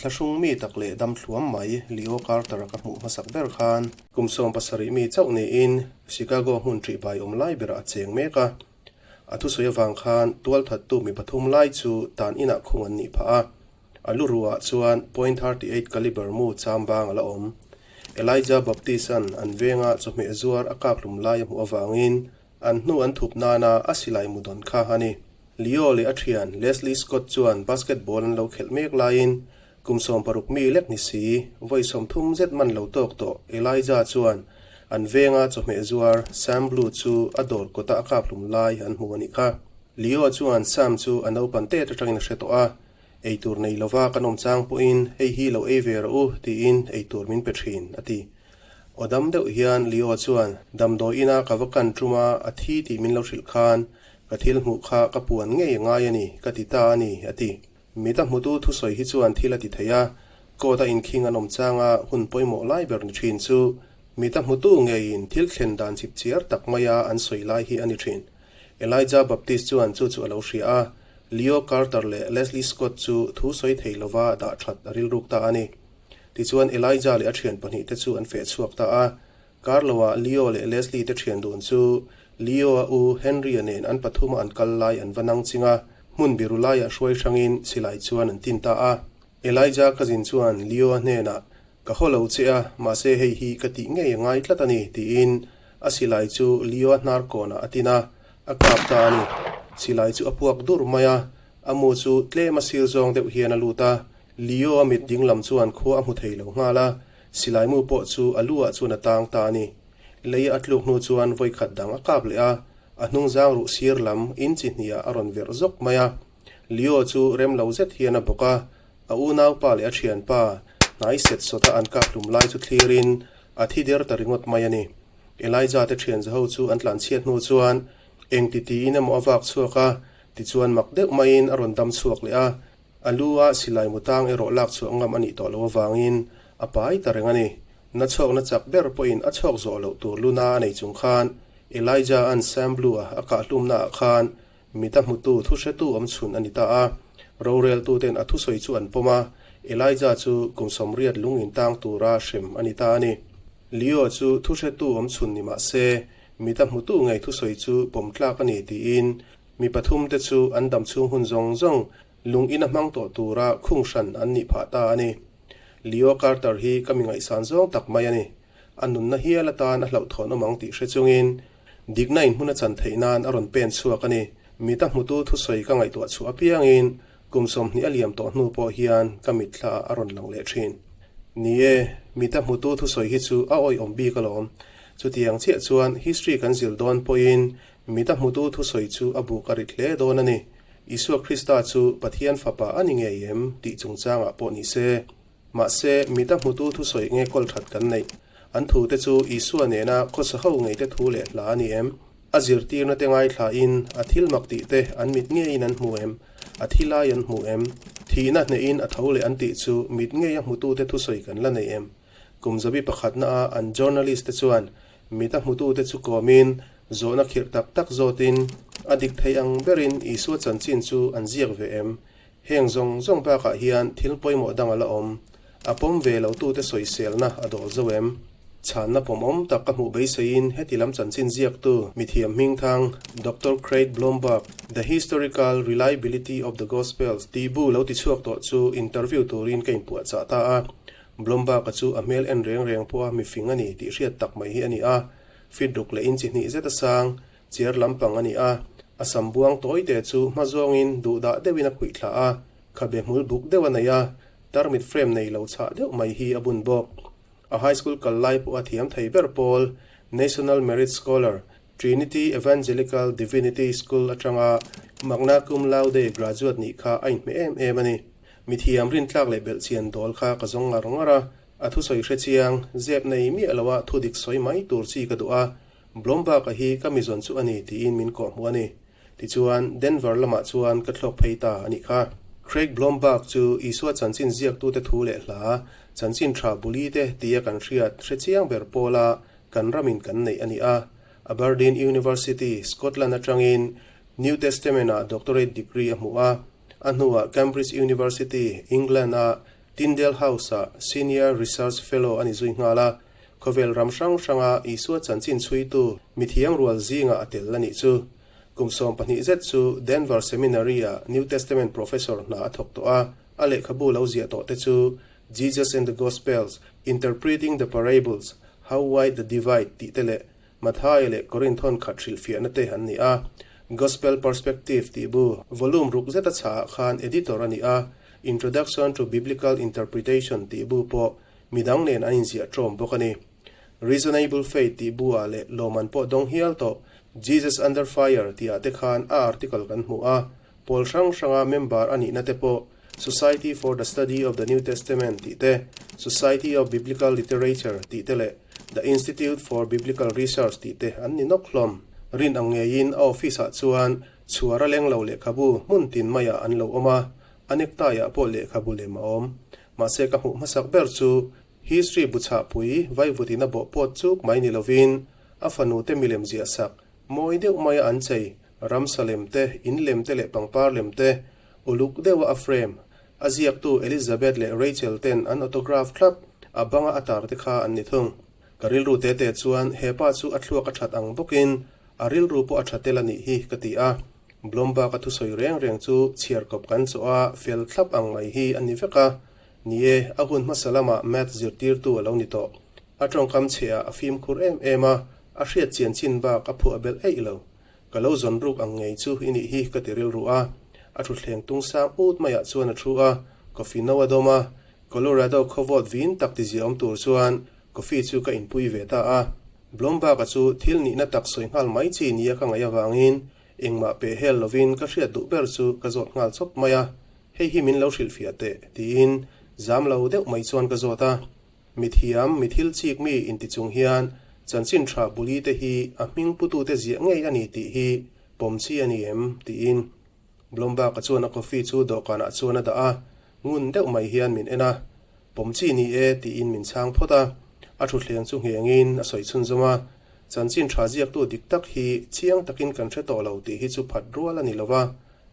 Inthlahrung mi tak leh dam thluam mai Leo Carter-a ka hmuh hmasak ber khan kum 70 mi chauh niin Chicago hmun ṭihbai awm lai berah a cheng mek a. A thusawi avang khan tualthattu mi pathum lai chu tan inah khung an nih phah a. A lu ruah chuan point 38 caliber mu cham bang a la awm. Elijah Baptist-a'n an venga chawhmeh zuar a kap hlum lai a hmuh avangin an hnu an thup nana a silai mu dawn kha a ni. Leo leh a thian Leslie Scott chuan basketball an lo khelh mek laiin kum 60 mi lek ni si, vawi 30 zet man lo tawk tawh Elijah chuan an venga chawhmeh zuar Sam Blue chu a dawr kawta a kap hlum lai an hmu a nih kha. Leo chuan Sam chu a naupan tet atangin a hre tawh a, Eitur nei lova kan awm chang pawhin hei hi lo ei ve rawh u tiin eitur min pe thin, a ti. Aw dam deuh hian Leo chuan damdawi ina ka va kan tum a, a thi tih min lo hrilh khan ka thil hmuh kha ka puan ngei a ngai a ni, ka ti ta a ni, a ti. Mit a hmutu thusawi hi chuan thil a ti thei a, court a inkhing an awm changa hun pawimawh lai ber ni thin chu mit a hmutu ngeiin thil thlen dan chipchiar tak maia an sawi lai hi a ni thin. Elijah Baptist chuan chu chu a lo hria a, Leo Carter leh Leslie Scott chu thu sawi thei lova dah that a rilruk ta a ni. Tichuan Elijah leh a thian pahnih te chu an feh chhuak ta a. Carlo-a Leo leh Leslie te thian dun chu Leo-a u Henry-a nen an pathuma an kal lai an va nang ching a, hmun biru laiah hruai hrangin silai chuan an tin ta a. Elijah cousin chuan Leo-a hnenah, Ka haw lo che a, mahse hei hi ka tih ngei a ngai tlat a ni, tiin a silai chu Leo-a hnar kawnah a tin a, a kap ta a ni. Silai chu a puak dur mai a, a mu chu tlem a sir zawng deuh hian a lut a, Leo-a mit ding lam chuan khua a hmu thei lo nghal a, silai mu pawh chu a lu ah chuan a tang ta a ni. Lei a tluk hnu chuan vawikhat dang a kap leh a, a hnung zang ruh sir lam inchi hniah a rawn verh zawk mai a. Leo chu rem lo zet hian a bawk a, A unaupa leh a thianpa hnai set sawta an kap hlum lai chu thlirin a thi der ta ringawt mai a ni. Elijah te thian zaho chu an tlan chhiat hnu chuan eng ti tiin emaw a vak chhuak a, tichuan mak deuh maiin a rawn dam chhuak leh a. A lu a silai mu tang erawh lak chhuah ngam a nih tawh loh avangin a pai ta reng a ni. Na chhawkna chak ber pawhin a chhawk zawh loh tur luna a nei chung khan Elijah-a'n Sam Blue-a a kah hlumnaah khan Mit a hmutu thuhretu awm chhun a ni ta a, roreltuten a thusawi chu an pawm a, Elijah chu kum 80 lung in tang tura hrem a ni ta a ni. Leo chu thuhretu awm chhun ni mah se, mit a hmutu ngei thusawi chu pawm tlak a ni tiin mi pathumte chu an dam chhung hun zawng zawng lung in a hmang tawh tura khung hran an nih phah ta a ni. Leo Carter hi ka mi ngaihsan zawng tak mai a ni. A nunna hial atan a hlauhthawn awm ang tih hre chungin Dikna in hmun a chan theih nan a rawn pen chhuak a ni. Mit a hmutu thusawi ka ngaihtuah chhuah apiangin kum 20 a liam tawh hnu pawh hian ka mitthla ah a rawn lang leh thin. Ni e, mit a hmutu thusawi hi chu a awihawm bik alawm. Chutiang chiah chuan history kan zir dawn pawhin mit a hmutu thusawi chu a buk a rit hle dawn a ni. Isua Krista chu Pathian fapa a ni ngei em tih chungchangah pawh ni se. Mahse, mit a hmutu thusawi nge kawl that kan neih? An thute chu Isua nena khawsa ho ngeite thu leh hla a ni em? A zirtirna te ngaithlain a thil mak tih te an mit ngeiin an hmu em? A thi lai an hmu em? Thihna hnehin a tho leh an tih chu mit ngei a hmutute thusawi kan la nei em? Kum zabi pakhatna a an journalist te chuan mit a hmutute chu kawmin zawhna khirh tak tak zawtin a dik thei ang berin Isua chanchin chu an ziak ve em? Heng zawng zawng bakah hian thil pawimawh dang a la awm. A pawm ve lo tute sawiselna a dawl zo em? Chhanna pawmawm tak ka hmuh beiseiin heti lam chanchin ziaktu mithiam hmingthang Doctor Craig Blomberg, The Historical Reliability of the Gospels tih bu lo ti chhuak tawh chu interview turin ka inpuahchah ta a. Blomberg-a chu a hmel en reng reng pawha mifing a ni tih hriat tak mai hi a ni a. Fit ruk leh inchi hnih zet a sang. Chiar lampang a ni a, a sam buang tawi te chu hma zawngin duhdah deuhin a khuih thla a, khabe hmul buk deuh a nei a, tarmit frame nei lo chhah deuh mai hi a bun bawk. A high school kal lai pawh a thiam thei ber pawl, National Merit Scholar, Trinity Evangelical Divinity School atanga Magna Cum Laude graduate nih kha a inhmeh em em a ni. Mithiam rintlak leh belhchian dawl kha ka zawng ngar ngar a, a thusawi hre chiang, zep nei miah loa thudik sawi mai tur chi ka duh a, Blomberg-a hi ka mizawn chu a ni tiin min kawhhmuh a ni. Tichuan, Denver lamah chuan ka thlawk phei ta a nih kha. Craig Blomberg chu Isua chanchin ziaktute thu leh hla, chanchin tha buli te tia kan hriat hre chiang ber pawla kan ramin kan neih a ni a. Aberdeen University, Scotland atangin New Testament-ah doctorate degree a hmu a. A hnuah Cambridge University, England-a. Tyndale House-ah Senior Research Fellow a ni zui nghal a, khawvel ram hrang hranga Isua chanchin chhuitu mithiam rual zingah a tel a nih chu. Kum 12 zet chu Denver Seminary-ah New Testament Professor hna a thawk tawh a, a lehkhabu lo ziah tawh te chu Jesus and the Gospels, Interpreting the Parables, How Wide the Divide tih te leh Mathaia leh Korinthon khat hrilhfiahna te an ni a. Gospel Perspective tih bu volume ruk zeta chhahah khan editor a ni a, Introduction to Biblical Interpretation tih bu pawh midang nen an inziah ṭawm bawk a ni. Reasonable Faith tih bu ah leh lawmman pawh dawng hial tawh Jesus Under Fire tih ah te khan a article kan hmu a, Pawl hrang hranga member a nihna te pawh Society for the Study of the New Testament tih te, Society of Biblical Literature tih te leh The Institute for Biblical Research tih te an ni nawk hlawm. Rin ang ngeiin a office-ah chuan chhuar a leng lo lehkhabu hmun tin maiah an lo awm a, a necktie-ah pawh lehkhabu lem a awm. Mahse ka hmuh hmasak ber chu History bu chhahpui vaivutin a bawh pawt chuk mai ni lovin a fanute milem ziahsak mawi deuh maia an chei Ramsa lem te, in lem te leh pangpar lem te, uluk deuha a frame, a ziaktu Elizabeth leh Rachel ten an autograph thlap, a banga a tar te kha an ni thung. Ka rilru te te chuan he pa chu a thluak a that ang bawkin a rilru pawh a tha tel a nih hi ka ti a. Blomberg a thusawi reng reng chu chhiar kawp kan chawh a fel thlap ang mai hi a ni vek a. Ni e, a hun hmasa lamah math zirtirtu a lo ni tawh. A tawngkam chhehah a fimkhur em em a, a hriat chian chin bak a phuah belh eih lo. Ka lo zawn ruk ang ngei chu i nih hi ka ti rilru a. A thutthleng tung sang ut maiah chuan a thu a, coffee no a dawm a. Colorado khawvawt vin tak ti ziaawm tur chuan coffee chu ka inpui ve ta a. Blomberg-a chu thil nihna tak sawi nghal mai chi nia ka ngaih avangin engmah peh hel lovin ka hriat duh ber chu ka zawt nghal chawp mai a. Hei hi min lo hrilhfiah teh tiin zam lo deuh mai chuan ka zawt a. Mithiam, mi thil chik mi inti chung hian chanchin tha buli te hi a hming putute ziah ngei a ni tih hi pawm chi a ni em? tiin Blomberg-a chuan a coffee chu dawhkanah chuan a dah a, ngun deuh mai hian min en a. Pawm chi ni e tiin min chhang phawt a, a thutthleng chu nghengin a sawi chhunzawm a, chanchin tha ziaktu dik tak hi chiang takin kan hre tawh lo tih hi chu phat rual a ni lo va,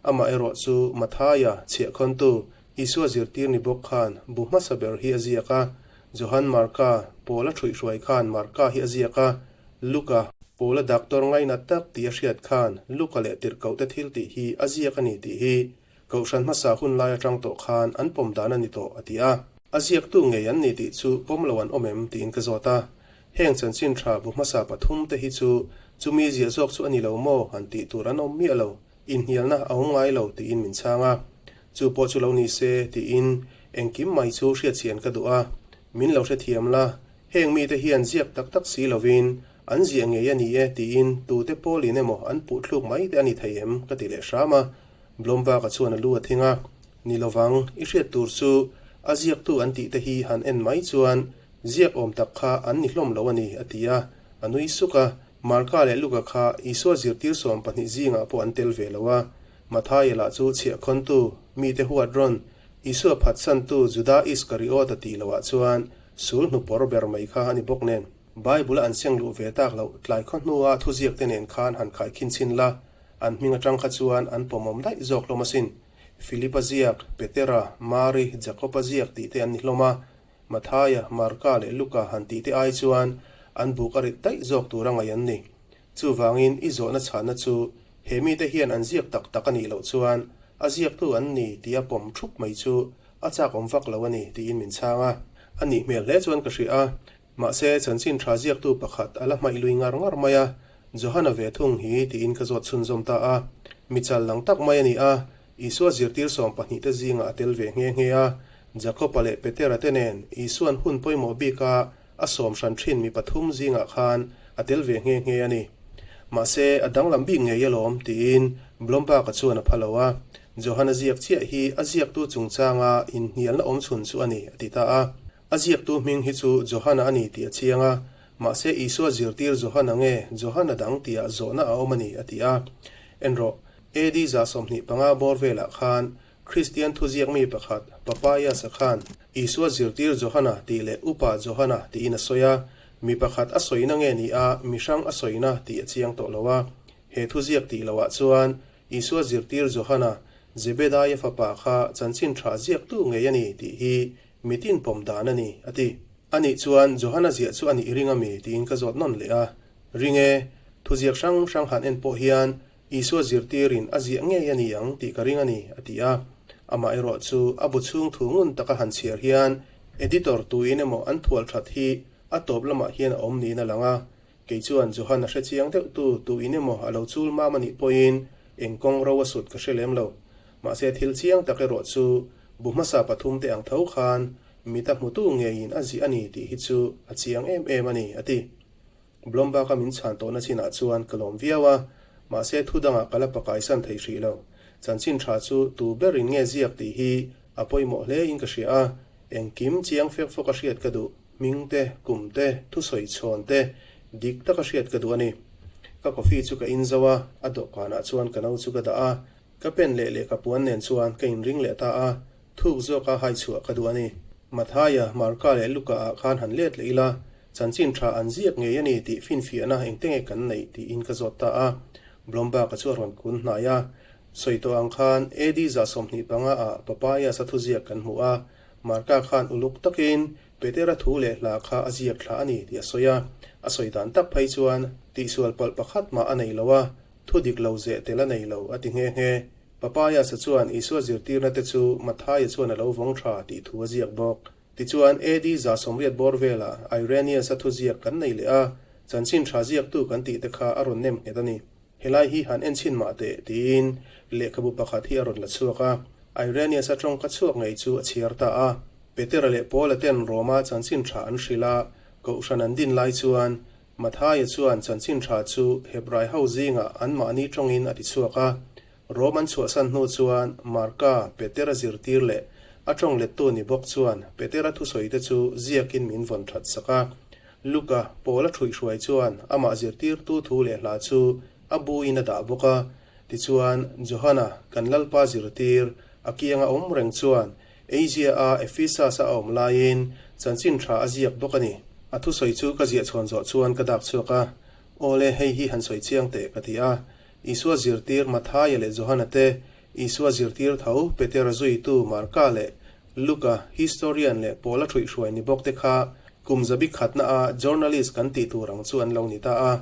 amaherawh chu Mathaia chhiahkhawntu Isua zirtir ni bawk khan bu hmasa ber hi a ziak a, Johan Marka, Paula ṭhuihhruai khan Marka hi a ziak a, Luka, Paula doctor ngainat tak tih a hriat khan Luka leh tirhkohte thil tih hi a ziak a ni tih hi Kohhran hmasa hun lai aṭang tawh khan an pawm dan a ni tawh a ti a. A ziaktu ngei an ni tih chu pawm lo an awm em tiin ka zawt a. Heng chanchin ṭha bu hmasa pathum te hi chu chumi ziah zawk chu a ni lo maw han tih tur an awm miah lo. Inhnialna a awm ngai lo tiin min chhang a, chu pawh chu lo ni se tiin engkim mai chu hriatchhian ka duh a, min lo hrethiam la, heng mite hian ziak tak tak si lovin an ziah ngei a ni e tiin tute pawlin emaw an puh thluk mai te a ni thei em ka ti leh hram a, Blomberg-a chuan a lu a thing a, ni lovang, i hriat tur chu a ziaktu an tih te hi han en mai chuan ziak awm tak kha an ni hlawm lo a ni a ti a, a nui suk a. Marka leh Luka kha Isua zirtir 12 zingah pawh an tel ve lo a, Mathaia lah chu chhiahkhawntu, mite huat rawn, Isua phatsantu Juda Iskariota tih loah chuan sul hnu pawr ber mai kha a ni bawk nen. Bible-a an seng luh ve tak loh tlai khaw hnua thuziakte nen khan han khaikhin chhin la, an hming atang kha chuan an pawmawm daih zawk hlawm asin. Philipa ziak, Petera, Mari, Jakoba ziak tih te an ni hlawm a, Mathaia, Marka leh Luka han tih te ai chuan an buk a rit daih zawk tur a ngaih an ni. Chuvangin i zawhna chhanna chu he mite hian an ziak tak tak a nih loh chuan a ziaktu an ni tih a pawm thup mai chu a chak awm vak lo a ni tiin min chhang a. A nih hmel hle chuan ka hria a, mahse chanchin tha ziaktu pakhat a la hmaih lui ngar ngar mai a, Johana ve thung hi tiin ka zawt chhunzawm ta a. Mi chal lang tak mai a ni a, Isua zirtir 12 te zingah a tel ve nghe nghe a, Jakoba leh Petera te nen Isua'n hun pawimawh bika a sawm hran thin mi pathum zingah khan a tel ve nghe nghe a ni. Mahse, a danglam bik ngei alawm, tiin Blomberg-a chuan a pha lo a. Johana ziak chiah hi a ziaktu chungchanga inhnialna awm chhun chu a ni, a ti ta a. A ziaktu hming hi chu Johana a ni tih a chiang a, mahse Isua zirtir Johana nge Johana dang tihah zawhna a awm a ni, a ti a. En rawh, AD 25 bawr velah khan Kristian thuziak mi pakhat Papias-a khan Isua zirtir Johana tih leh Upa Johana tiin a sawi a, mi pakhat a sawina nge ni a, mi hrang a sawina tih a chiang tawh lo a. He thuziak tih loah chuan Isua zirtir Johana, Zebedaia fapa kha chanchin tha ziaktu ngei a ni tih hi. Mitin pawm dan a ni, a ti. Anih chuan Johana ziah chu a nih ring a mi? tiin ka zawt nawn leh a. Ring e, thuziak hrang hrang han en pawh hian Isua zirtirin a ziah ngei a ni ang tih ka ring a ni, a ti a. Amah erawh chu a bu chhung thu ngun taka han chhiar hian editor tuin emaw an thual that hi a tawp lamah hian a awm niin a lang a. Kei chuan Johan a hre chiang deuh tu tuin emaw a lo chul mam a nih pawhin eng kawng ro a sut ka hre lem lo. Mahse thil chiang tak erawh chu bu hmasa pathum te ang tho khan mita hmutu ngeiin a ziah a ni tih hi chu a chiang em em a ni, a ti. Blomberg-a min chhan tawhna chinah chuan ka lawm viau a, mahse thu dangah ka la pakaisan thei hrih lo. Chanchin tha chu tu berin nge ziak tih hi a pawimawh hle in ka hria a, engkim chiang fek fawk a hriat ka duh, hming te, kum te, thusawi chhawn te, dik taka hriat ka duh a ni. Ka coffee chu ka in zo a, a dawhkanah chuan ka no chu ka dah a, Ka pen leh lehkha puan nen chuan ka inring leh ta a, thuk zawka hai chhuah ka duh a ni. Mathaia, Marka leh Luka ah khan han let leh ila, chanchin tha an ziak ngei a ni tih finfiahna engte nge kan neih tiin ka zawt ta a. Blomberg-a chu a rawn kun hnai a, sawi tawh ang khan AD 25 ah Papaias-a thuziak kan hmu a, Marka khan uluk takin Petera thu leh hla kha a ziak thla a ni tih a sawi a, a sawi dan tak phei chuan tihsual palh pakhat mah a nei lo a, Thu dik lo zeh tel a nei lo, a ti nghe nghe. Papaias-a chuan Isua zirtirna te chu Mathaia chuan a lo vawng tha tih thu a ziak bawk. Tichuan, AD 180 bawr velah Irenaeus-a thuziak kan nei leh a, chanchin tha ziaktu kan tih te kha a rawn nem nghet a ni. Helai hi han en chhin mah teh, tiin lehkhabu pakhat hi a rawn la chhuak a. Irenaeus-a tawngka chhuak ngei chu a chhiar ta a. Petera leh Paula ten Roma chanchin tha an hrilh a, kohhran an din lai chuan Mathaia chuan chanchin tha chu Hebrai ho zingah anmahni tawngin a ti chhuak a. Rom an chhuahsan hnu chuan Marka, Petera zirtir leh a tawng lettu ni bawk chuan Petera thusawite chu ziakin min vawn that sak a. Luka, Paula thuihhruai chuan amah zirtirtu thu leh hla chu a buin a dah bawk a. Tichuan, Johana, kan Lalpa zirtir, a kianga awm reng chuan Asia-a Ephesus-a a awm laiin chanchin tha a ziak bawk a ni. A thusawi chu ka ziah chhawn zawh chuan ka dak chhuak a, Awle, hei hi han sawi chiang teh, ka ti a. Isua zirtir Mathaia leh Johana te, Isua zirtir tho Petera zuitu Marka leh Luka, historian leh Paula thuihhruai ni bawk te kha kum zabi khatna a journalist kan tih tur ang chu an lo ni ta a.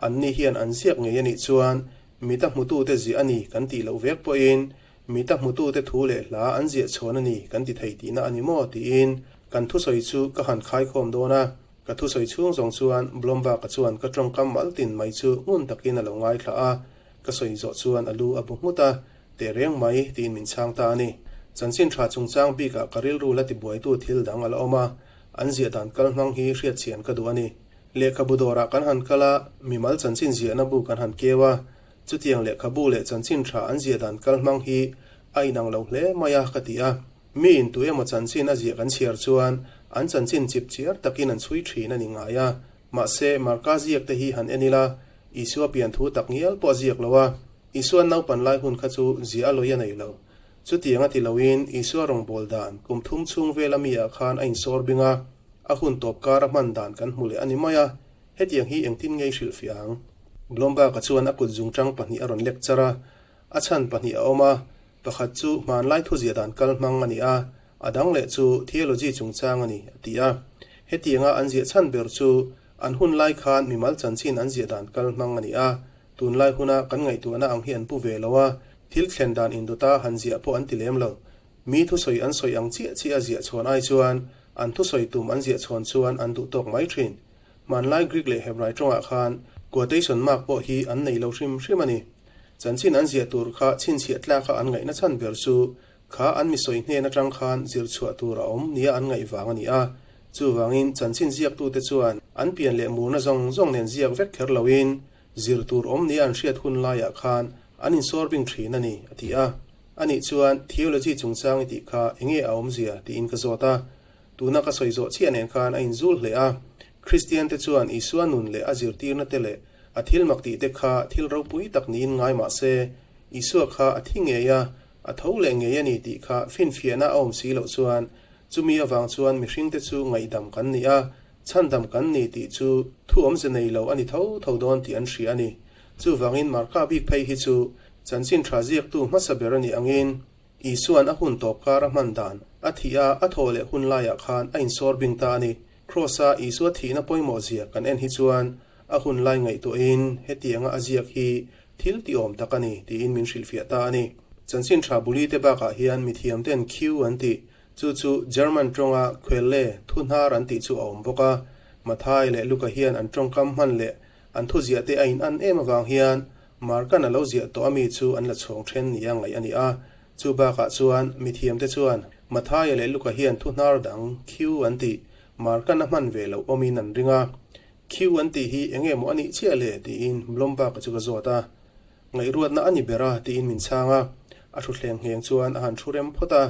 Anni hian an ziak ngei a nih chuan mita hmutute ziah a ni kan tih loh vek pawhin Mita hmutute thu leh hla an ziah chhawn a ni kan ti thei tihna a ni maw tiin kan thusawi chu ka han khaikhawm dawn a. Ka thusawi chhung zawng chuan Blomberg-a chuan ka tawngkam mal tin mai chu ngun takin a lo ngaithla a, ka sawi zawh chuan a lu a bu nghut a, teh reng mai tiin min chhang ta a ni. Chanchin tha chungchang bikah ka rilru la tibuaitu thil dang a la awm a, an ziah dan kal hmang hi hriatchhian ka duh a ni. Lehkhabu dawrah kan han kal a, mimal chanchin ziahna bu kan han keu a, Chutiang lehkhabu leh chanchin tha an ziah dan kal hmang hi a inang lo hle mai a, ka ti a. Miin tu emaw chanchin a ziah kan chhiar chuan an chanchin chip chiar takin an chhui thin a ni ngai a. Mahse, Marka ziak te hi han en ila, Isua pian thu tak ngial pawh a ziak lo a. Isua'n naupan lai hun kha chu ziah a lawi a nei lo. Chutiang a ti loin Isua rawngbâwl dan kum thum chhung vela mi ah khan a insawr bing a, a hun tawp kar a hman dan kan hmu leh a ni mai a. Hetiang hi engtin nge i hrilhfiah ang? Blomberg-a chuan a kut zungchang pahnih a rawn lek char a, a chhan pahnih a awm a, pakhat chu hmanlai thuziah dan kal hmang a ni a, a dang leh chu theology chungchang a ni, a ti a. Hetianga an ziah chhan ber chu an hun lai khan mimal chanchin an ziah dan kal hmang a ni a, tunlai huna kan ngaihtuahna ang hi an pu ve lo a, thil thlen dan indawta han ziah pawh an ti lem lo. Mi thusawi an sawi ang chiah chiah a ziah chhawn ai chuan an thusawi tum an ziah chhawn chuan an duh tawk mai thin. Hmanlai Greek leh Hebrai tawngah khan quotation mark pawh hi an nei lo hrim hrim a ni. Chanchin an ziah tur kha chhinchhiah tlaka an ngaihna chhan ber chu kha an misawi hnen atang khan zir chhuah tur a awm nia an ngaih vang a ni a. Chuvangin chanchin ziaktute chuan an pian leh murna zawng zawng nen ziak vek kher loin zir tur awm nia an hriat hun laiah khan an insawr bing thin a ni, a ti a. Anih chuan theology chungchang i tih kha enge a awmzia tiin ka zawt a. Tuna ka sawi zawh chiah nen khan a inzul hle a, Kristiante chuan Isua nun leh a zirtirna te leh a thil mak tih te kha thil ropui tak niin ngai mah se, Isua kha a thi ngei a, a tho leh ngei a ni tih kha finfiahna a awm si loh chuan chumi avang chuan mihringte chu ngaihdam kan ni a, chhandam kan ni tih chu thu awmze nei lo a ni tho tho dawn tih an hria a ni. Chuvangin Marka bik phei hi chu chanchin tha ziaktu hmasa ber a nih angin Isua'n a hun tawp kar a hman dan. A thih a, a thawh leh hun laiah khan a insawr bing ta a ni. Kraws-a Isua thihna pawimawh zia kan en hi chuan a hun lai ngaihtuahin hetianga a ziak hi thil tiawm tak a ni tiin min hrilhfiah ta a ni. Chanchin tha buli te bakah hian mithiamten Q an tih, chu chu German tawnga Quelle thu hnar an tih chu a awm bawk a. Mathai leh Luka hian an tawngkam hman leh an thuziah te a inan em avang hian Markan a lo ziah tawh ami chu an la chhawng then nia ngaih a ni a. Chu bakah chuan mithiamte chuan Mathaia leh Luka hian thu hnar dang Q an tih Markan a hman ve loh awmin an ring a. Q an tih hi eng nge maw a nih chiah le tiin Blomberg-a chu ka zawt a. Ngaihruatna a ni ber a tiin min chhang a. A thutthleng ngheng chuan a han thu rem phawt a.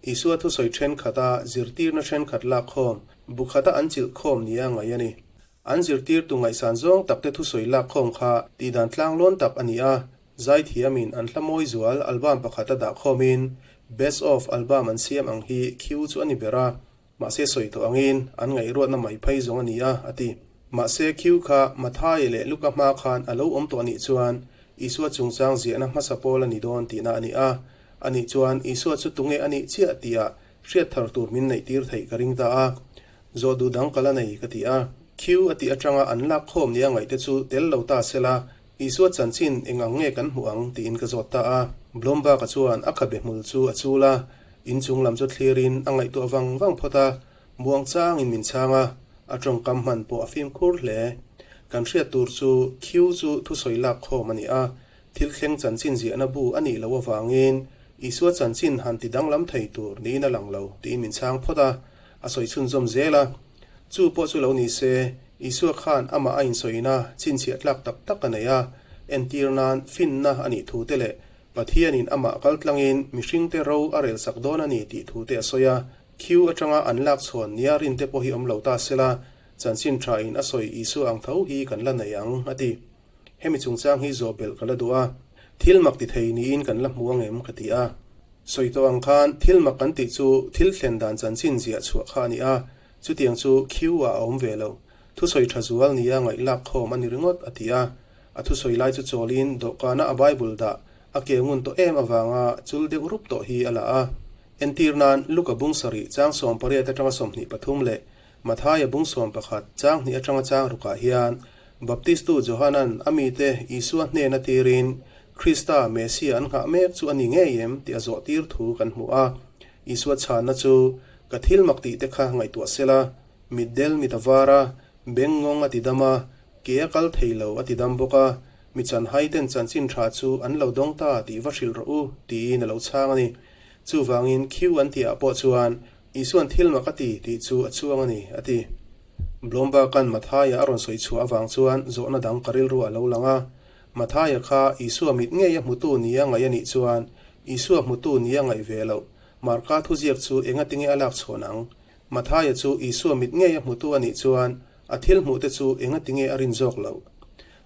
Isua thusawi thenkhat a zirtirna thenkhat lakkhawm bu khata an chilh khawm nia ngaih a ni. An zirtirtu ngaihsan zawng takte thusawi lakkhawm kha tihdan tlanglawn tak a ni a, zaithiamin an hla mawi zual album pakhat a dahkhawmin Best of album an siam ang hi khiu chu a ni ber a, mahse sawi tawh angin an ngaihruatna mai phei zawng a ni a, a ti. Mahse khiu kha Mathaia leh Luka hma khan a lo awm tawh a nih chuan Isua chungchang ziahna hmasa pawl a ni dawn tihna a ni a, a nih chuan Isua chu tunge a nih chiah tihah hriat thar tur min neihtir theih ka ring ta a. Zawh duh dang ka la nei ka ti a. Khiu a tih atanga an lak khawm nia ngaihte chu tel lo ta sela, Isua chanchin eng ang nge kan hmuh ang tiin ka zawt ta a. Blomberg-a chuan a khabe hmul chu a chul a, inchung lam chu thlirin a ngaihtuah vang vang phawt a, muang changin min chhang a, a tawngkam hman pawh a fimkhur hle. Kan hriat tur chu khiu chu thusawi lak khawm a ni a, thil thleng chanchin ziahna bu a nih loh avangin Isua chanchin han ti danglam thei tur niin a lang lo tiin min chhang phawt a. A sawi chhunzawm zel a, Chu pawh chu lo ni se, Isua khan amah a insawiin a chhinchhiah tlak tak tak a nei a, entir nan finna a nih thu te leh Pathianin amah kal tlangin mihringte ro a relsak dawn a ni tih thu te a sawi a. Khiu atanga an lak chhawn nia rinte pawh hi awm lo ta sela, chanchin tha in a sawi Isua ang tho hi kan la nei ang, a ti. Hemi chungchang hi zawh belh ka la duh a, thil mak ti thei niin kan la hmu ang em ka ti a. Sawi tawh ang khan thil mak kan tih chu thil thlen dan chanchin ziah chhuah kha a ni a, chutiang chu khiu ah a awm ve lo. Thusawi tha zual nia ngaihlak khawm a ni ringawt a ti a. A thusawi lai chu chawlin dawhkana a Bible dah a ke ngun tawh em avanga chul deuh rup tawh hi a la a. Entir nan Luka bung sarih chang 18 atanga 23 leh Mathaia bung 11 chang hnih atanga chang rukah hian Baptistu Johanan a mite Isua hnena tirin Krista, Mesia an nghah mek chu a ni ngei em tih a zawh tir thu kan hmu a. Isua chhanna chu, Ka thil mak tih te kha ngaihtuah sela, mitdel mit a var a, beng ngawng a ti dam a, ke a kal thei lo a ti dam bawk a, mi chanhai ten chanchin tha chu an lo dawng ta tih va hrilh rawh u, tiin a lo chhang a ni. Chuvangin khiu an tihah pawh chuan Isuan thil mak a ti tih chu a chuang a ni, a ti. Blomberg-a'n Mathaia a rawn sawi chhuah avang chuan zawhna dang ka rilru a lo lang a. Mathaia kha Isua mit ngei a hmutu nia ngaih a nih chuan Isua hmutu nia ngaih ve loh Marka thuziak chu engatinge a lak chhawn ang? Mathaia chu Isua mit ngei a hmutu a nih chuan a thil hmuhte chu engatinge a rin zawk loh?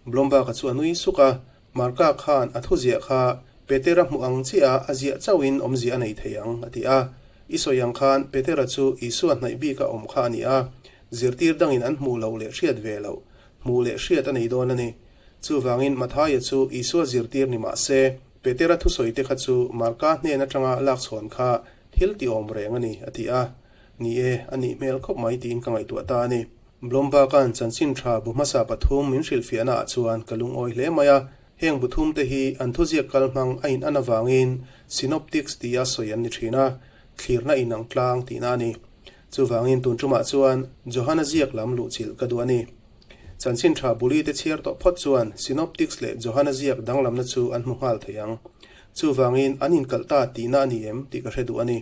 Blomberg-a chu a nui suk a, Marka khan a thuziah kha Petera hmuh ang chiah a ziah chauhin awmzia a nei thei ang, a ti a. I sawi ang khan Petera chu Isua hnaih bika awm kha a ni a, zirtir dangin an hmuh loh leh hriat ve loh, hmuh leh hriat a nei dawn a ni. Chuvangin Mathaia chu Isua zirtir ni mah se, Petera thusawi te kha chu Marka hnen atanga lakchhawn kha thil ti awm reng a ni, a ti a. Ni e, a nih hmel khawp mai tiin ka ngaihtuah ta a ni. Blomberg-a'n chanchin tha bu hmasa pathum min hrilhfiahna ah chuan ka lungawi hle mai a, heng bu thum te hi an thuziak kal hmang a in an avangin Synoptics tia sawi an ni thin a, thlirna inang tlang tihna a ni. Chuvangin tun tumah chuan Johana ziak lam luhchilh ka duh a ni. Chanchin tha buli te chhiar tawh phawt chuan Synoptics leh Johana ziak danglamna chu an hmu nghal thei ang. Chuvangin an inkalh ta tihna a ni em tih ka hre duh a ni.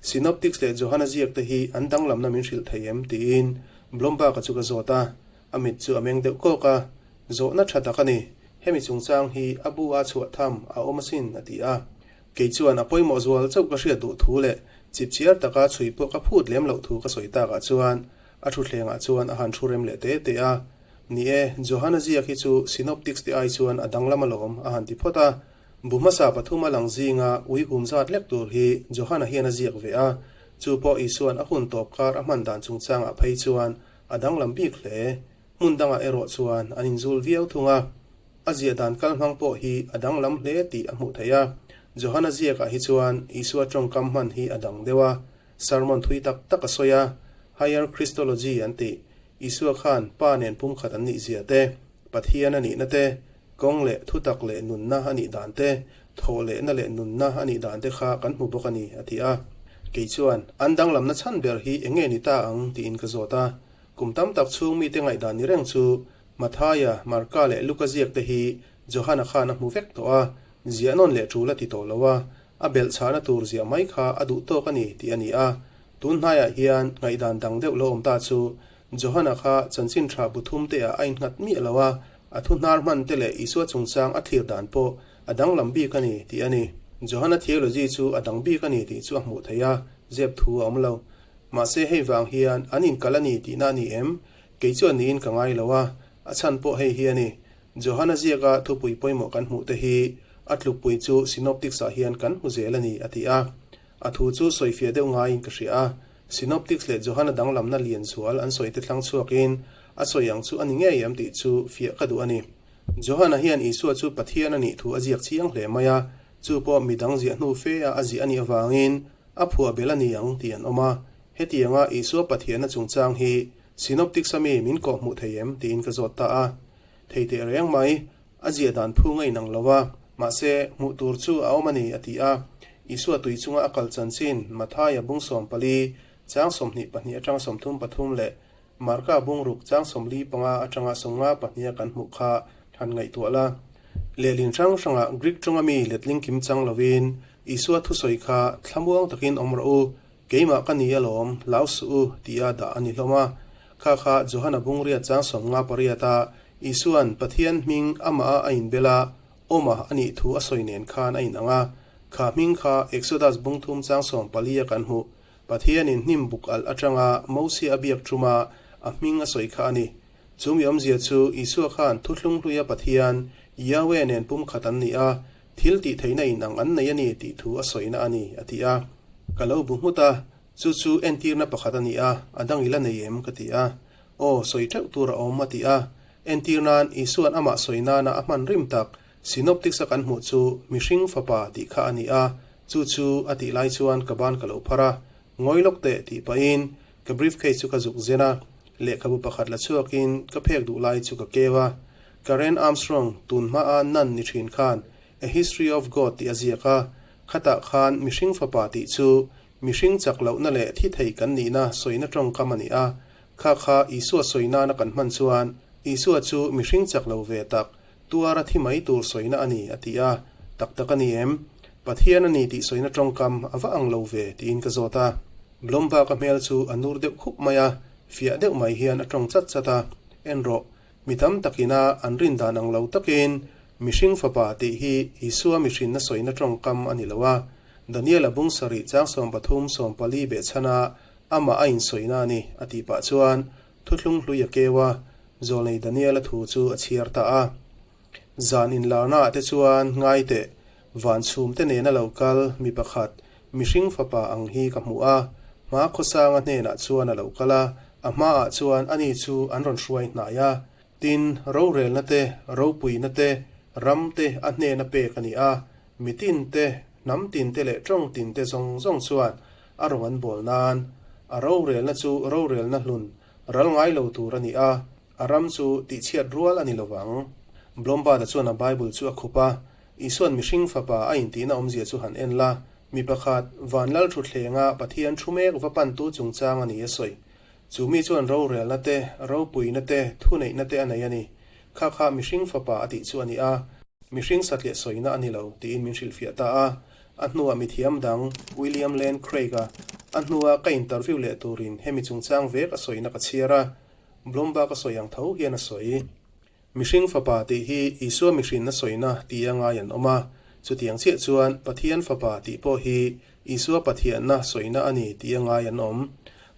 Synoptics leh Johana ziak te hi an danglamna min hrilh thei em? tiin Blomberg-a chu ka zawt a, a mit chu a meng deuh kawk a, Zawhna tha tak a ni, hemi chungchang hi a bu a chhuah tham a awm asin a ti a. Kei chuan a pawimawh zual chauh ka hriat duh thu leh chipchiar taka chhui pawh ka phut lem loh thu ka sawi takah chuan a thutthlengah chuan a han thu rem leh te te a. Ni e, Johana ziak hi chu Synoptics te ai chuan a danglam alawm a han ti phawt a. Bu hmasa pathum a lang zinga ui hum zat lek tur hi Johana hian a ziak ve a, chu pawh Isua'n a hun tawp kar a hman dan chungchangah phei chuan a danglam bik hle. Hmun dangah erawh chuan an inzul viau thung a, a ziah dan kal hmang pawh hi a danglam hle tih a hmuh theih a. Johana ziakah hi chuan Isua tawngkam hman hi a dang deuh a. Sermon thui tak tak a sawi a, Higher Christology an tih, Isua khan Pa nen pumkhat an nih zia te, Pathian a nihna te, kawng leh thutak leh nunna a nih dan te, thawhlehna leh nunna a nih dan te kha kan hmu bawk a ni, a ti a. Kei chuan, An danglamna chhan ber hi eng nge ni ta ang? tiin ka zawt a. Kum tam tak chhung mite ngaihdan ni reng chu Mathaia, Marka leh Luka ziak te hi Johana khan a hmu vek tawh a, ziah nawn leh tul a ti tawh lo a, a belh chhahna tur ziah mai kha a duh tawk a ni tih a ni a. Tun hnaiah hian ngaihdan dang deuh lo awm ta chu Johana kha chanchin tha bu thum te ah a innghat miah lo a, a thu hnar hman te leh Isua chungchang a thlir dan pawh a danglam bik a ni tih a ni. Johana theology chu a dang bik a ni tih chu a hmuh theih a, zep thu a awm lo. Mahse hei vang hian an inkal a ni tihna a ni em? Kei chuan niin ka ngai lo a, a chhan pawh hei hi a ni. Johana ziaka thupui pawimawh kan hmuh te hi a tlukpui chu Synoptics ah hian kan hmu zel a ni a ti a. A thu chu sawifiah deuh ngaiin ka hria a, Synoptics leh Johana danglamna lian zual an sawi te thlang chhuakin a sawi ang chu a ni ngei em tih chu fiah ka duh a ni. Johana hian Isua chu Pathian a nih thu a ziak chiang hle mai a, chu pawh midang ziah hnu fe a a ziah a nih avangin a phuah belh a ni ang tih an awm a. Hetianga Isua Pathianna chungchang hi Synoptics-a mi min kawh hmuh thei em tiin ka zawt ta a. Thei teh reng mai, a ziah dan phung a inang lo a, mahse, hmuh tur chu a awm a ni, a ti a. Isua tui chunga a kal chanchin Mathaia bung 14, chang 22 atanga 33 leh Marka bung ruk chang 45 atanga 52 a kan hmuh kha han ngaihtuah la. Lehlin hrang hrangah Greek tawnga mi letling kim chang lovin Isua thusawi kha thlamuang takin awm rawh u, Keimah ka ni alawm, hlau suh u, tia dah a ni hlawm a. Kha kha Johana bungria chang 58 a Isua'n Pathian hming amah a a inbel a, awma a nih thu a sawi nen khan a inang a. Kha hming kha Exodus bung thum chang 14 a kan hmuh. Pathianin hnim buk alh atanga Mosia a biak ṭuma a hming a sawi kha a ni. Chu mi awmzia chu Isua khan Thuthlung hluia Pathian, Yahweh nen pumkhat an ni a, Thil tih theihna inang an nei a ni tih thu a sawina a ni, a ti a. Ka lo bu nghut a, chu chu entirna pakhat a ni a, a dang i la nei em? ka ti a. Aw, sawi teuh tur a awm, a ti a. Entir nan, Isua'n amah sawi nana a hman rim tak, Synoptics-a kan hmuh chu mihring fapa tih kha a ni a, chu chu a tih lai chuan ka ban ka lo phar a, Ngawi lawk teh tih pahin ka briefcase chu ka zuk zen a, lehkhabu pakhat la chhuakin ka phek duh lai chu ka keu a. Karen Armstrong tun hmaa nun ni thin khan A History of God tih a ziak a, khatah khan mihring fapa tih chu mihring chak lohna leh thi thei kan nihna sawina tawngkam a ni a, kha kha Isua sawi nana kan hman chuan Isua chu mihring chak lo ve tak tuara thi mai tur sawina a ni a ti a, tak tak a ni em? Pathian a ni tih sawina tawngkam a va ang lo ve tiin ka zawt a. Blomberg-a hmel chu a nur deuh khup mai a, fiah deuh mai hian a tawng chat chat a, En rawh, Mi tam takina an rin dan ang lo takin mihring fapa tih hi Isua mihrinna sawina tawngkam a ni lo a, Daniel-a bung sarih chang 13 14 behchhana amah a insawina a ni a tih pah chuan thuthlung hlui a keu a, zawlnei Daniel-a thu chu a chhiar ta a. Zan inlarnaah te chuan ngai teh, van chhumte nena lo kal mi pakhat mihring fapa ang hi ka hmu a, hma khawsanga hnenah chuan a lo kal a, a hmaah chuan ani chu an rawn hruai hnai a. Tin, rorelna te, ropuina te, ram te a hnena pek a ni a, mitin te, hnam tin te leh tawng tin te zawng zawng chuan a rawn an bawl nan. A rorelna chu rorelna hlun ral ngai lo tur a ni a, a ram chu tihchhiat rual a ni lo vang. Blombard-a chuan a Bible chu a khup a, Isua'n mihring fapa a intihna awmzia chu han en la, mi pakhat, van lal thuthlenga Pathian thu mek va pantu chungchang a ni a sawi. Chu mi chuan rorelna te, ropuina te, thuneihna te a nei a ni. Kha kha mihring fapa a tih chu a ni a, mihring satliah sawina a ni lo, tiin min hrilhfiah ta a. A hnuah mithiam dang, William Lane Craig-a, a hnua ka interview leh turin hemi chungchang vek a sawina ka chhiar a, Blomberg-a sawi ang tho hian a sawi. Mihring Fapa tih hi Isua mihrinna sawina ti a ngai an awm a, chutiang chiah chuan Pathian Fapa tih pawh hi Isua Pathianna sawina a ni ti a ngai an awm.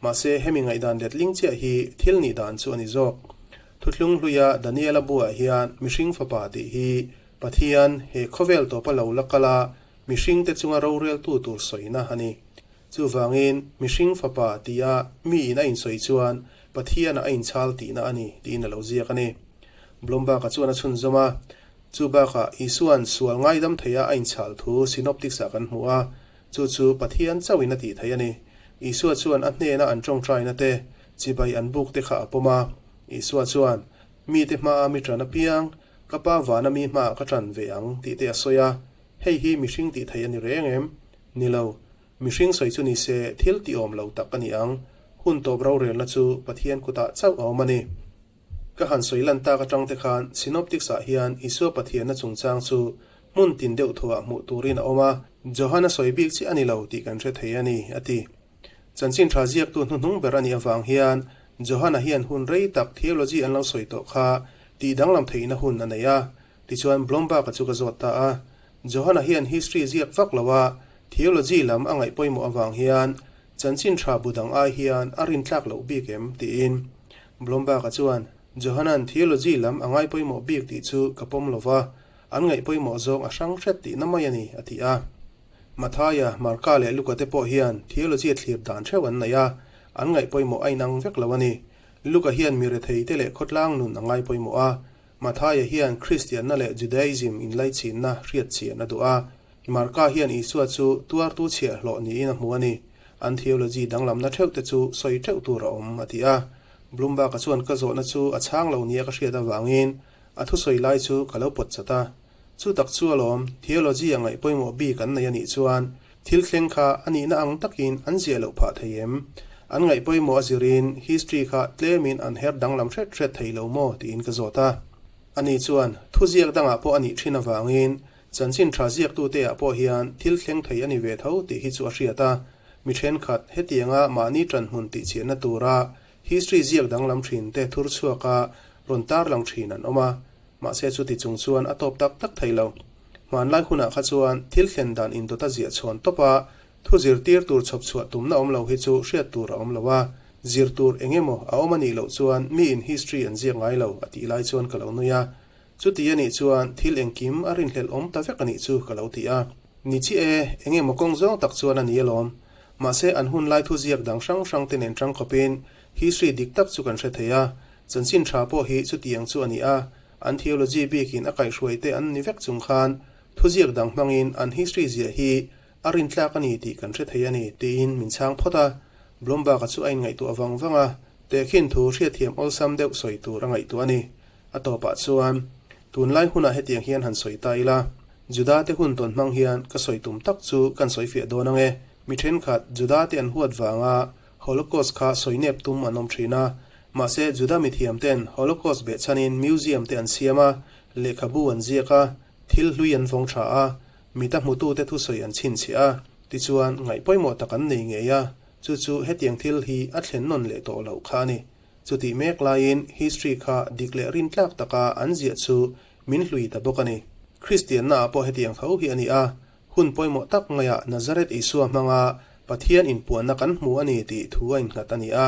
Mahse, hemi ngaihdan letling chiah hi thil nih dan chu a ni zawk. Thuthlung hluia Daniela buah hian Mihring Fapa tih hi Pathian he khawvel tawpa lo la kal a, mihringte chunga roreltu tur sawina a ni. Chuvangin, mihring fapa tia miin a insawi chuan Pathianah a inchhal tihna a ni, tiin a lo ziak a ni. Blomberg-a chuan a chhunzawm a, Chu bakah Isua'n sual ngaidam theia a inchhal thu Synoptics-ah kan hmu a, chu chu Pathian chauhin a tih theih a ni. Isua chuan a hnena an ṭawngṭaina te, chibai an buk te kha a pawm a. Isua chuan, Mite hmaa mi ṭan apiang, ka Pa vana mi hmaah ka ṭan ve ang, tih te a sawi a. Hei hi mihring tih theih a ni reng em? Ni lo. Mihring sawi chu ni se thil tih awm lo tak a ni ang. Hun tawp rorelna chu Pathian kutah chauh a awm a ni. Ka han sawi lan tak atang te khan Synoptics ah hian Isua Pathianna chungchang chu hmun tin deuh thuah hmuh turin a awm a, Johana sawi bik chiah a ni lo tih kan hre thei a ni, a ti. Chanchin tha ziaktu hnuhnung ber a nih avang hian Johana hian hun rei tak theology an lo sawi tawh kha tih danglam theihna hun a nei a, tichuan Blomberg-a chu ka zawt ta a. Johana hian history ziak vak lo a, theology lam a ngaih pawimawh avang hian chanchin tha bu dang ai hian a rintlak loh bik em? tiin. Blomberg-a chuan, Johanan theology lam a ngai pawimawh bik tih chu ka pawm lo va, an ngaih pawimawh zawng a hrang hret tihna mai a ni, a ti a. Mathaia, Marka leh Luka te pawh hian theology a thlir dan theuh an nei a, an ngaih pawimawh a inang vek lo a ni. Luka hian mi rethei te leh khawtlang nun a ngai pawimawh a, Mathaia hian Kristianna leh Judaism inlaichinna hriat chian a duh a, Marka hian Isua chu tuartu chhiahhlawh niin a hmu a ni. An theology danglamna theuh te chu sawi teuh tur a awm, a ti a. Bloomberg-a chuan ka zawhna chu a chhang lo nia ka hriat avangin a thusawi lai chu ka lo pawt chat a. Chu tak chu alawm, theology a ngaih pawimawh bik an nei a nih chuan thil thleng kha a nihna ang takin an ziah loh phah thei em? An ngaih pawimawh a zirin history kha tlemin an her danglam hret hret thei lo maw tiin ka zawt a. Ani chuan thuziak dangah pawh a nih thin avangin Chanchin tha ziaktute ah pawh hian thil thleng thei a ni ve tho tih hi chu a hriat a, mi thenkhat hetianga mahni tanhmun tihchhiahna tura history ziak danglam thin te thur chhuaka rawn tarlang thin an awm a, mahse chuti chung chuan a tawp tak tak thei lo. Hmanlai hunah kha chuan thil thlen dan indawta ziah chhawn tawp a, thu zirtir tur chhawp chhuah tumna awm lo hi chu hriat tur a awm lo a, zir tur eng emaw a awm a nih loh chuan miin history an ziak ngai lo a tih lai chuan ka lo nui a, Chuti a nih chuan thil engkim a rinhlelh awm ta vek a nih chu ka lo ti a. Ni chi e, enge maw kawng zawng tak chuan a ni alawm. Mahse an hun lai thu ziak dang hrang hrang te nen tang khawpin history dik tak chu kan hre thei a. Chanchin tha pawh hi chutiang chu a ni a, an theology bikin a kaihhruai te an ni vek chung khan thu ziak dang hmangin an history ziah hi a rintlak a ni tih kan hre thei a ni tiin min chhang phawt a. Blomberg-a chu a inngaihtuah vang vang a, tehkhin thu hriatthiam awlsam deuh sawi tur a ngaihtuah a ni. A tawpah chuan, Tunlai hunah hetiang hian han sawi ta ila, Juda te hun tawn hmang hian ka sawi tum tak chu kan sawi fiah dawn ang e. Mi thenkhat, Juda te an huat vanga Holocaust kha sawi nep tum an awm thin a. Mahse, Juda mithiam ten Holocaust behchhanin museum te an siam a, lehkhabu an ziak a, thil hlui an vawng tha a, mita hmutute thusawi an chhinchhiah a, tichuan ngaih pawimawh tak an nei ngei a, chu chu hetiang thil hi a thlen nawn leh tawh loh kha a ni. Chutih mek laiin history kha dik leh rintlak taka an ziah chu min hlui ta bawk a ni. Kristianna ah pawh hetiang tho hi a ni a, hun pawimawh tak maiah Nazareth Isua hmanga Pathian inpuanna kan hmu a ni tih thu a innghat a ni a,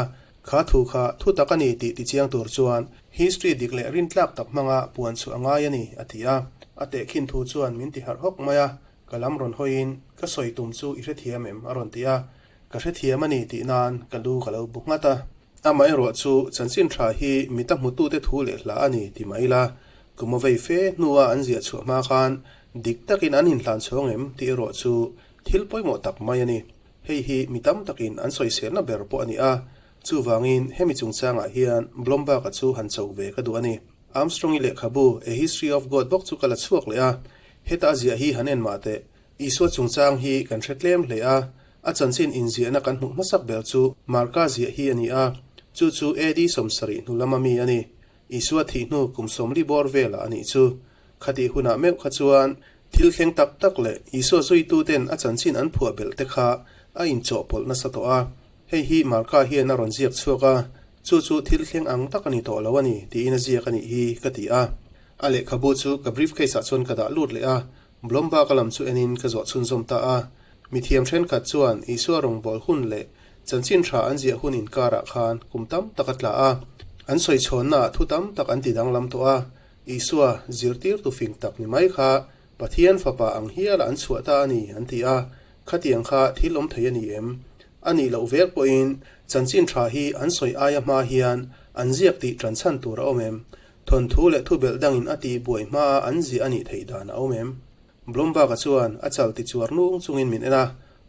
kha thu kha thu tak a ni tih tichiang tur chuan history dik leh rintlak tak hmanga puan chhuah a ngai a ni, a ti a. A tehkhin thu chuan min ti harh hawk mai a, ka lam rawn hawiin, Ka sawi tum chu i hrethiam em? a rawn ti a, Ka hrethiam a ni tih nan ka lu ka lo bu nghat a. Amaherawh chu chanchin tha hi mita hmutute thu leh hla a ni ti mah ila, kum a vei fe hnua an ziah chhuah hma khan dik takin an inhlan chhawng em tih erawh chu thil pawimawh tak mai a ni. Hei hi mi tam takin an sawiselna ber pawh a ni a, chuvangin hemi chungchangah hian Blomberg-a chu han cho ve ka duh a ni. Armstrong-i lehkhabu A History of God bawk chu ka la chhuak leh a, heta a ziah hi han en mah teh. Isua chungchang hi kan hre tlem hle a, a chanchin inziahna kan hmuh hmasak ber chu Marka ziah hi a ni a, chu chu AD 70 hnu lama mi a ni. Isua thih hnu kum 40 bawr velah a nih chu. Khatih hunah meuh kha chuan thil thleng tak tak leh Isua zuituten a chanchin an phuah belh te kha a inchawhpawlh nasa tawh a. Hei hi Marka hian a rawn ziak chhuak a, chu chu thil thleng ang tak a ni tawh lo a ni tiin a ziak a nih hi ka ti a. A lehkhabu chu ka briefcase ah chuan ka dah lut leh a, Blomberg-a lam chu enin ka zawh chhunzawm ta a. Mithiam thenkhat chuan Isua rawngbâwl hun leh chanchin tha an ziah hun inkarah khan kum tam tak a tla a. An sawi chhawnnaah thu tam tak an ti danglam tawh a. Isua zirtirtu fing tak ni mai kha Pathian Fapa ang hiala an chhuah ta a ni an ti a. Khatiang kha thil awm thei a ni em? A nih loh vek pawhin chanchin tha hi an sawi aia hma hian an ziak tih ṭanchhan tur a awm em? Thawnthu leh thubelh dangin a tih buai hmaa an ziah a nih theih dan a awm em? Blomberg-a chuan a chal ti chuar nung chungin min en a,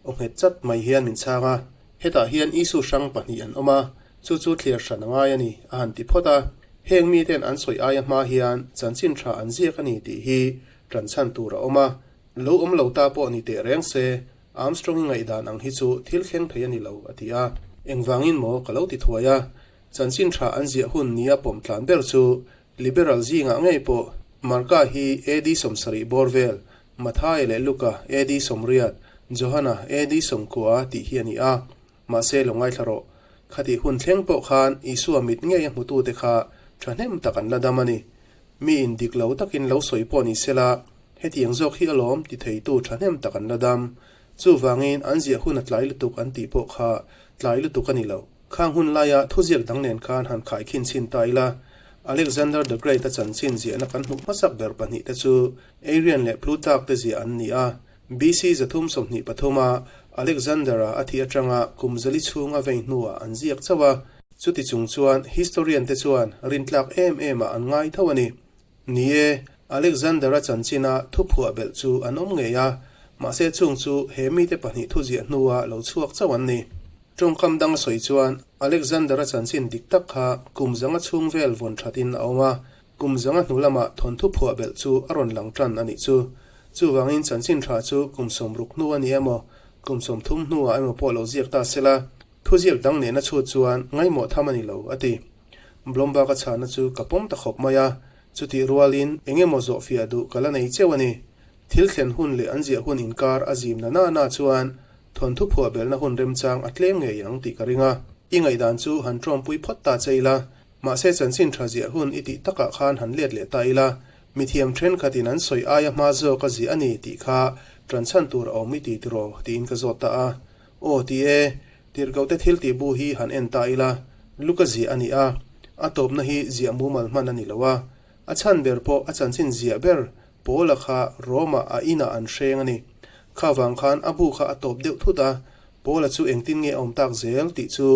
aw nghet chat mai hian min chhang a. Hetah hian Isu hrang pahnih an awm a, chu chu thliar hran a ngai a ni, a han ti phawt a. Heng miten an sawi aia hma hian chanchin tha an ziak a ni tih hi ṭan chhan tur a awm a. Lo awm lo ta pawh ni teh reng se, Armstrong-i ngaihdan ang hi chu thil thleng thei a ni lo, a ti a. Engvangin maw ka lo ti thuai a, chanchin tha an ziah hun nia pawm tlan ber chu Liberal zingah ngei pawh Marka hi AD 70 bawr vel, Mathaia leh Luka AD 80, Johana AD 90 tih hi a ni a. Mahse lo ngaithla rawh, khatih hun thleng pawh khan Isua mit ngei a hmutute kha thahnem tak an la dam a ni. Miin dik lo takin lo sawi pawh ni sela, hetiang zawk hi alawm ti theitu thahnem tak an la dam. Chuvangin an ziah hun a tlai lutuk an tih pawh kha tlai lutuk a ni lo. Khang hun laia thuziak dang nen khan han khaikhin chhin ta ila, Alexander the Great-a chanchin ziahna kan hmuh hmasak ber pahnih te chu Arrian leh Plutarch te ziah an ni a. BC 323 a Alexander-a a thih atanga kum zali chhung a vei hnuah an ziak chauh a. Chuti chung chuan historian te chuan rintlak em em ah an ngai tho a ni. Ni e, Alexander-a chanchina thuphuah belh chu an awm ngei a, mahse chung chu he mite pahnih thuziah hnua lo chhuak chauh an ni. Tawngkam dang sawi chuan Alexander-a chanchin dik tak kha kum zanga chhung vel vawn thatin a awm a, kum zanga hnu lamah thawnthu phuah belh chu a rawn lang tan a nih chu. Chuvangin chanchin tha chu kum 60 hnu a ni emaw, kum 30 hnuah emaw pawh lo ziak ta sela, Thuziak dang nena chhut chuan ngaimawh tham a ni lo, a ti. Blomberg-a chhahna chu ka pawm ta khawp mai a, chutih rualin eng emaw zawhfiah duh ka la nei cheu a ni. Thil thlen hun leh an ziah hun inkar a zim na na na chuan thawnthu phuah belhna hun remchang a tlem ngei ang tih ka ring a. I ngaihdan chu han tawmpui phawt ta che ila, mahse chanchin tha ziah hun i tih takah khan han let leh ta ila, mithiam thenkhatin an sawi aia hma zawk a ziah a ni tih kha tanchhan tur a awm i ti tiraw tiin ka zawt ta a. Aw ti e, tirhkohte thil tih bu hi han en ta ila, Luka ziah a ni a, a tawpna hi ziah mumal hman a ni lo a, a chhan ber pawh a chanchin ziah ber Paula kha Rome-ah a inah an hreng a ni. Kha vang khan a bu kha a tawp deuh thut a, Paula chu engtin nge a awm tak zel tih chu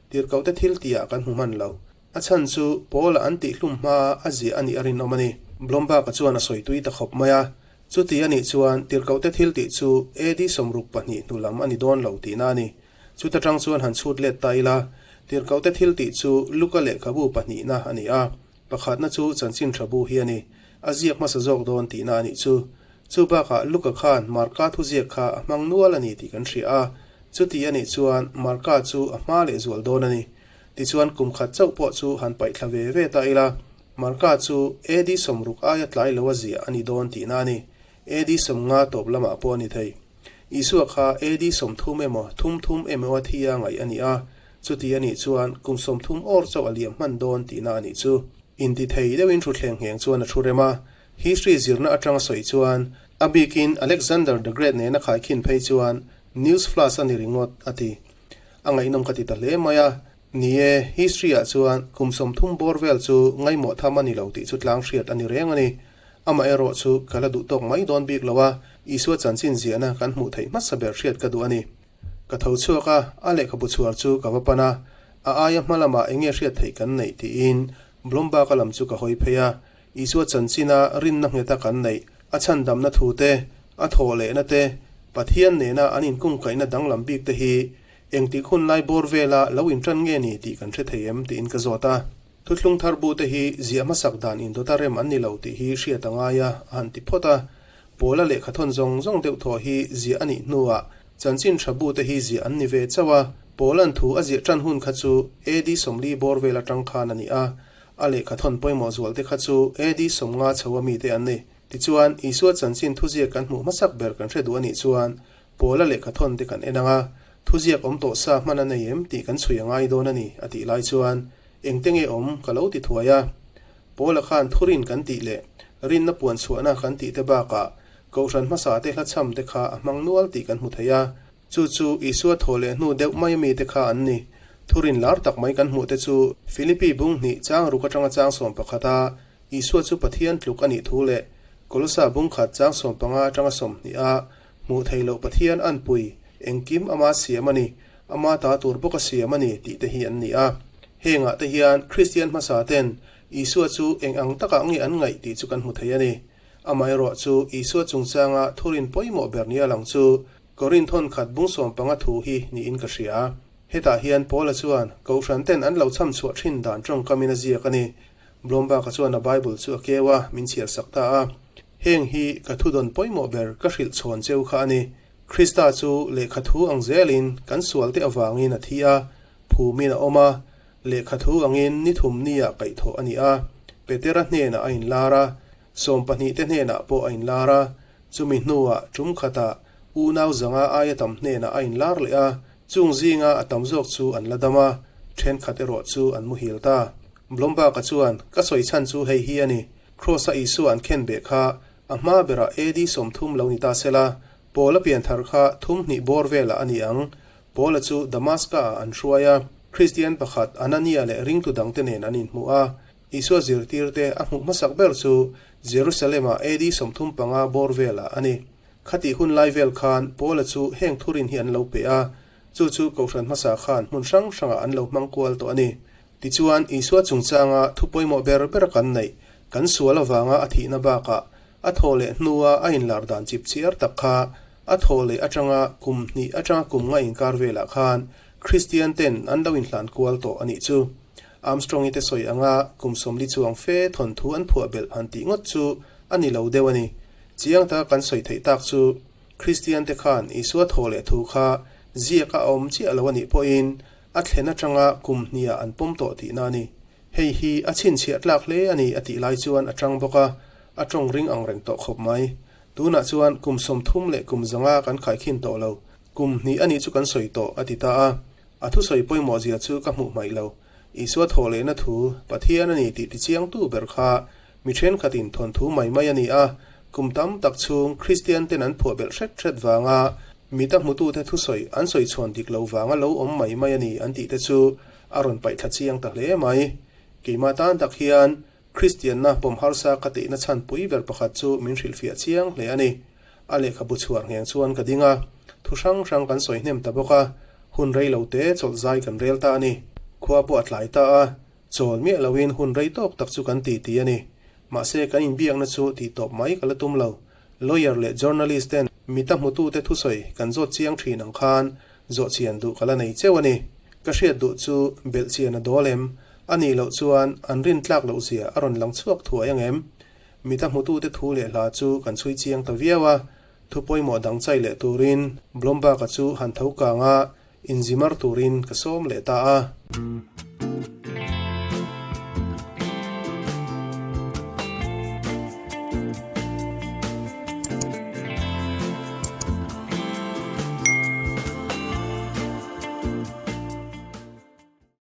tirhkohte thil tihah kan hmu hman lo. A chhan chu Paula an tih hlum hmaa a ziah a nih a rinawm a ni. Blomberg-a chuan a sawi tui ta khawp mai a, Chuti a nih chuan tirhkohte thil tih chu AD 62 hnu lam a ni dawn lo tihna a ni. Chuta tang chuan han chhut let ta ila, tirhkohte thil tih chu Luka lehkhabu pahnihna a ni a, pakhatna chu chanchin tha bu hi a ni. A ziak hmasa zawk dawn tihna a nih chu. Chu bakah Luka khan Marka thuziak kha a hmang nual a ni tih kan hria a, chuti a nih chuan Marka chu a hma leh zual dawn a ni. Tichuan kum khat chauh pawh chu han paih thla ve ve ta ila, Marka chu AD 60 aia tlai lo a ziah a ni dawn tihna a ni. AD 50 tawp lamah pawh a ni thei. Isua kha AD 30 emaw thum thum emaw a thi a ngaih a ni a, chuti a nih chuan kum 30 awr chauh a liam hman dawn tihna a nih chu. Intithei deuhin thutthleng ngheng chuan a thu rem a, history zirna atanga sawi chuan a bikin Alexander the Great nena khaikhin phei chuan news flash a ni ringawt, a ti. A ngaihnawm ka ti ta hle mai a. Ni e, history ah chuan kum 30 bawr vel chu ngaimawh tham a ni lo tih chu tlang hriat a ni reng a ni. Amaherawh chu ka la duh tawk mai dawn bik lo a, Isua chanchin ziahna kan hmuh theih hmasa ber hriat ka duh a ni. Ka tho chhuak a, a lehkhabu chhuar chu ka va pan a, a aia hma lamah eng nge hriat theih kan neih tiin Blomberg-a lam chu ka hawi phei a, Isua chanchina rinna ngheta kan neih, a chhandamna thu te, a thawh lehna te, Pathian nena an inkungkaihna danglam bik te hi Engtik hun lai bawr vela lo inṭan nge ni tih kan hre thei em tiin ka zawt a. Thuthlung thar bu te hi ziah hmasak dan indawta rem an ni lo tih hi hriat a ngai a, a han ti phawt a. Pawla lehkhathawn zawng zawng deuh thaw hi ziah a nih hnuah chanchin tha bu te hi ziah an ni ve chauh a. Pawla'n thu a ziah ṭan hun kha chu AD 40 bawr vel aṭang khan a ni a. A lehkhathawn pawimawh zual te kha chu AD 50 chho a mi te an ni. Tichuan, Isua chanchin thuziak kan hmuh hmasak ber kan hre duh a nih chuan Pawla lehkhathawn te kan en ang a, thuziak awm tawh sa hman a nei em tih kan chhui a ngai dawn a ni, a tih lai chuan, Engte nge awm? ka lo ti thuai a. Pawla khan thurin kan tih leh rinna puan chhuahna kan tih te bakah Kohhran hmasa te hlachham te kha a hmang nual tih kan hmu thei a. Chu chu Isua thaw leh hnu deuh mai ami te kha an ni. Thurin lar tak mai kan hmuh te chu Philippi bung hnih chang ruk atanga chang sawm pakhat a Isua chu Pathian tluk a nih thu leh Kolosa bung khat chang 15 atanga 20 a Hmuh theih loh Pathian anpui, engkim ama siam a ni, ama ta tur bawk a siam a ni tih te hi an ni a. Hengah te hian Kristian hmasa ten Isua chu eng ang takah nge an ngaih tih chu kan hmu thei a ni. Amaherawh chu Isua chungchanga thurin pawimawh ber nia lang chu Korinth hawn khat bung 15 thu hi niin ka hria. Hetah hian Paula chuan Kohhran ten an lo chham chhuah thin dan tawngkamin a ziak a ni. Blomberg-a chuan a Bible chu a keu a, min chhiar sak ta a. Heng hi ka thudawn pawimawh ber ka hrilh chhawn cheu kha a ni. Krista chu lehkha thu ang zelin kan sualte avangin a thi a, phumin a awm a, lehkha thu angin ni thum nia kaihthawh a ni a, Petera hnenah a inlar a, Sawmpahnihte hnenah pawh a inlar a, chumi hnuah tum khatah unau zanga aia tam hnenah a inlar leh a, chung zinga a tam zawk chu an la dam a, thenkhat erawh chu an muhil ta. Blomberg-a chuan, Ka sawi chhan chu hei hi a ni, Kraws-a Isua an khen beh kha a hma berah AD 30 lo ni ta sela, Paula pianthar kha thum hnih bawr velah a ni ang. Paula chu Damaska-ah an hruai a, Kristian pakhat Anania leh ringtu dangte nen an inhmu a, Isua zirtirte a hmuh hmasak ber chu Jerusalem-ah AD 35 bawr velah a ni. Khatih hun lai vel khan Paula chu heng thurin hi an lo pe a, chu chu Kohhran hmasa khan hmun hrang hrangah an lo hmang kual tawh a ni. Tichuan, Isua chungchanga thu pawimawh ber ber kan neih, kan sual avanga a thihna bakah a thaw leh hnua a inlar dan chip chiar tak kha a thaw leh atanga kum hnih atanga kum nga inkar velah khan Kristian ten an lo inhlan kual tawh a nih chu. Armstrong-i te sawi anga kum 40 chuang fe thawnthu an phuah belh han tih ngawt chu a ni lo deuh a ni. Chiang taka kan sawi theih tak chu Kristian te khan Isua thaw leh thu kha ziak a awm chiah lo a nih pawhin a thlen atanga kum hniah an pawm tawh tihna a ni. Hei hi a chhinchhiah tlak hle a ni a tih lai chuan a tang bawk a, a tawng ring ang reng tawh khawp mai. Tunah chuan kum 30 leh kum 500 kan khaikhin tawh lo. Kum hnih a nih chu kan sawi tawh a ti ta a. A thusawi pawimawh zia chu ka hmuh hmaih lo. Isua thawh lehna thu Pathian a ni tih tichiangtu ber kha mi thenkhatin thawnthu mai mai a ni a, kum tam tak chhung Kristian ten an phuah belh hret hret vanga mita hmutute thusawi an sawi chhawn dik lo vanga lo awm mai mai a ni an tih te chu a rawn paih thla chiang ta hle mai. Keimah tan tak hian Kristianna pawm harsa ka tihna chhan pui ber pakhat chu min hrilhfiah chiang hle a ni. A lehkhabu chhuar ngheng chuan ka ding a, thu hrang hrang kan sawi hnem ta bawk a, hun rei lo te chawlh zai kan rel ta a ni. Khua pawh a tlai ta a, chawl miah loin hun rei tawk tak chu kan ti ti a ni. Mahse kan inbiakna chu tih tawp mai ka la tum lo. Lawyer leh journalist ten mita hmutute thusawi kan zawt chiang thin ang khan Zawh chian duh ka la nei cheu a ni. Ka hriat duh chu belh chian a dawl em? A nih loh chuan an rin tlak loh zia a rawn lang chhuak thuai ang em? Mita hmutute thu leh hla chu kan chhui chiang ta viau a, thu pawimawh dang chai leh turin Blomberg-a chu han tho kang a, inzimar turin ka sawm leh ta a.